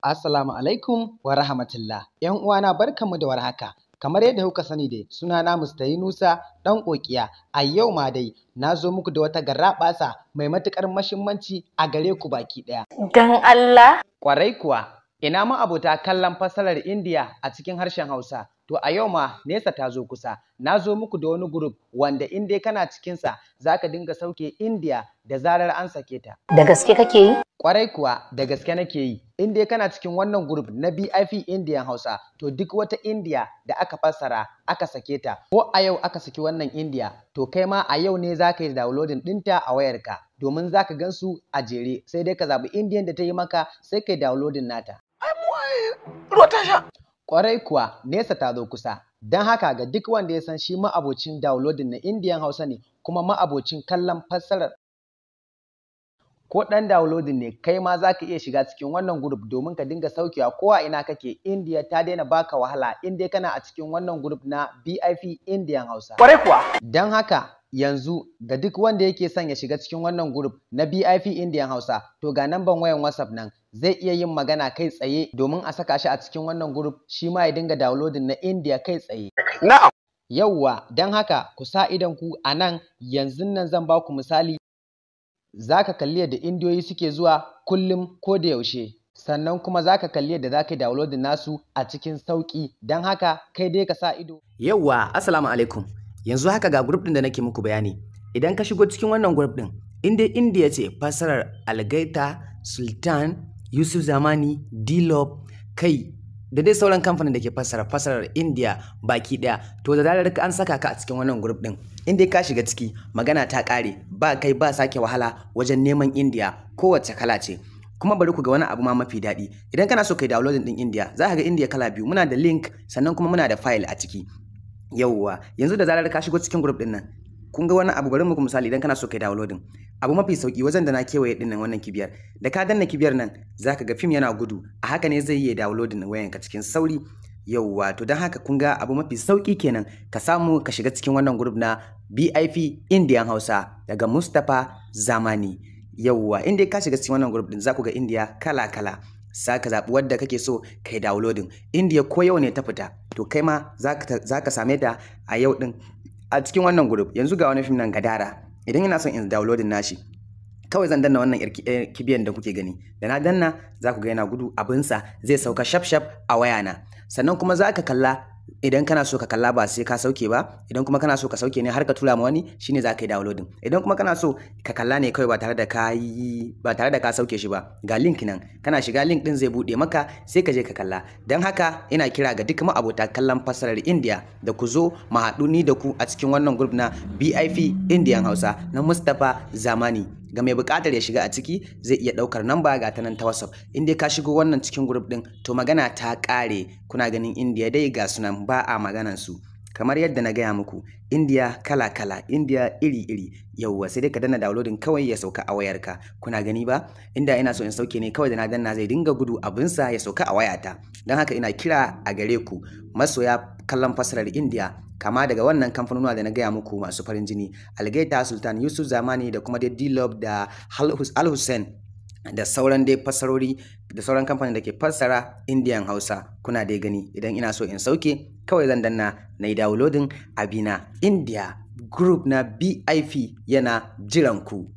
Assalamu alaikum wa rahmatullah. ‘Yan uwana, barkanmu da warhaka. Kamar yadda kuka sani dai, sunana Mr. Yunusa ɗan ƙoƙiya. A yau ma dai na zo muku da wata garaɓasa mai matuƙar mashimmanci a gare ku baki ɗaya. Dan Allah. Ƙwarai kuwa, ina ma'abota kallon fassarar Indiya a cikin harshen Hausa. To a yau ma nesa ta zo kusa. Na zo muku da wani group wanda in dai kana cikinsa za ka dinga sauke Indiya da zarar an sake ta. Da gaske kake yi? Kwarai kuwa, da gaske nake yi. In dai kana cikin wannan group na BIP Indian Hausa, to duk wata India da aka fassara aka sake ta, ko a yau aka saki wannan India, to kai ma a yau ne za ka yi downloading ɗinta a wayarka, domin za ka gan su a jere, sai dai ka zaɓi Indian da ta yi maka, sai ka yi downloading nata. Ruwa ta sha. Kwarai kuwa, nesa ta zo kusa. Don haka, ga duk wanda ya san shi ma'abocin downloading na Indian Hausa ne, kuma ma'abocin kallon fassarar ko ɗan downloading ne, kai ma za ka iya shiga cikin wannan group domin ka dinga saukewa ko a ina kake. India ta daina baka wahala in dai kana a cikin wannan group na BIP Indian Hausa. Kwarai kuwa. Don haka yanzu, ga duk wanda yake son ya shiga cikin wannan group na BIP Indian Hausa, to ga namban wayan WhatsApp nan, zai iya yin magana kai tsaye domin a saka shi a cikin wannan group, shi ma ya dinga downloading na India kai tsaye. Na'am. Yauwa, don haka ku sa idon ku a nan. Yanzun nan zan ba ku misali. Za ka kalli yadda indiyoyi suke zuwa kullum ko da yaushe, sannan kuma za ka kalli yadda za ka yi downloading nasu a cikin sauƙi. Don haka kai dai ka sa ido. Yauwa, assalamu alaikum. Yanzu haka ga group ɗin da nake muku bayani. Idan ka shigo cikin wannan group ɗin, in dai India ce fassarar Algaita, Sultan, Yusuf Zamani, D-Love, kai da dai sauran kamfanin da ke fassara fassarar India baki ɗaya, to da zarar an saka ka a cikin wannan group ɗin, in dai ka shiga ciki, magana ta ƙare, ba kai ba sake wahala wajen neman India kowace kala ce. Kuma bari ku ga wani abu ma mafi daɗi. Idan kana so kai downloading ɗin India, za ka ga India kala biyu: muna da link, sannan kuma muna da file a ciki. Yauwa, yanzu da zarar ka shigo cikin group ɗin nan, kun ga wani abu, bari muku misali. Idan kana so kai downloading, abu mafi sauki, wajen da na kewaye ɗin nan, wannan kibiyar, da ka danna kibiyar nan, zaka ga fim yana gudu. A haka ne zai yi downloading wayanka cikin sauri. Yauwa, to don haka kun ga abu mafi sauki kenan, ka samu ka shiga cikin wannan group na BIP Indian Hausa daga Mustapha Zamani. Yauwa, in dai ka shiga cikin wannan group din, za ku ga India kala kala, sa ka zaɓi wadda kake so kai downloading. India ko yau ne ta fita, to kai ma za ka same ta a yau din a cikin wannan group. Yanzu ga wani fim nan, Gadara. Idan ina son in downloading nashi, kawai zan danna wannan kibiyan da kuke gani. Da na danna, za ku ga yana gudu abinsa, zai sauka shaf shaf a wayana. Sannan kuma za ka kalla. Idan kana so ka kalla, ba sai ka sauke ba. Idan kuma kana so ka sauke ne har ka tura ma wani, shine za ka yi downloading. Idan kuma kana so ka kalla ne kawai ba tare da ka sauke shi ba, ga link nan. Kana shiga link din, zai bude maka, sai ka je ka kalla. Don haka ina kira ga duk ma'abota kallon fassarar India da ku zo mu haɗu ni da ku a cikin wannan group na BIP Indian Hausa na Mustapha Zamani. Ga mai buƙatar ya shiga a ciki, zai iya ɗaukar namba, ga ta nan ta WhatsApp. In dai ka shigo wannan cikin group ɗin, to magana ta ƙare. Kuna ganin India dai ga sunan, ba a maganan su. Kamar yadda na gaya muku, India kala kala, India iri iri. Yauwa, sai dai ka danna downloading kawai, ya sauka a wayarka. Kuna gani ba? Inda ina so in sauke ne, kawai da na danna zai dinga gudu abinsa, ya sauka a wayata. Don haka ina kira a gare ku, masoya kallon fassarar India, kama daga wannan kamfanonuwa da na gaya muku masu farin jini, Algaita, Sultan, Yusuf Zamani, da kuma dai D-Love da Al Hussein, da sauran dai fassarori, da sauran kamfanin da ke fassara Indian Hausa. Kuna dai gani, idan ina so in sauke, kawai zan danna na yi downloading abina. India group na BIP yana jiran ku.